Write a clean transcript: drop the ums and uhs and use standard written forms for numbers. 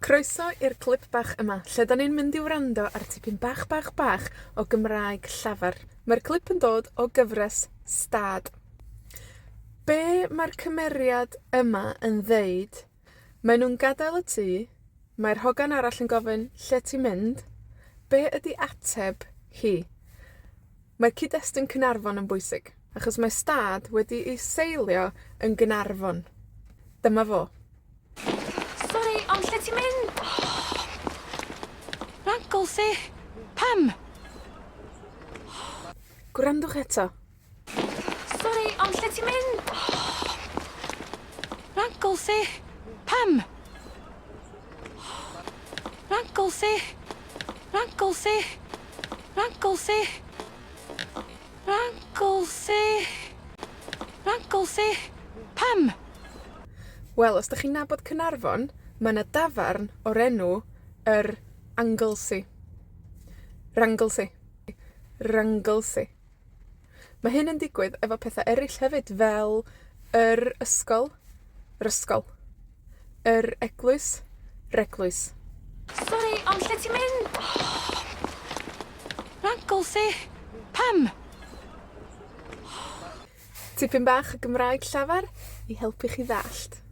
Croeso i'r clip bach yma, lle 'dan ni'n mynd i wrando ar tipyn bach, bach, bach o Gymraeg llafar. Mae'r clip yn dod o gyfres Stad. Be' mae'r cymeriad yma yn ddeud? Mae nw'n gadael y tŷ, mae'r hogan arall yn gofyn, lle ti'n mynd? Be' ydi ateb hi? Mae cyd-destun Caernarfon yn bwysig, achos mae stad wedi ei seilio yn Gaernarfon. Dyma fo. Sori, ond lle ti'n mynd? Anglesey. Pam? Gwrandwch eto. Sori, ond lle ti'n mynd? Anglesey. Pam? Anglesey. Anglesey. Anglesey. Anglesey. Anglesey. Pam? Wel, os 'dach chi'n nabod Caernarfon, ma' 'na dafarn o'r enw yr Anglesey. Wranglesey. Wranglesey. Ma' hyn yn digwydd efo petha eryll hefyd, fel yr ysgol, 'r ysgol. Yr eglwys, 'r eglwys. Sori, ond lle ti'n mynd? Anglesey. Pam? Tipyn bach o Gymraeg llafar i helpu chi ddallt.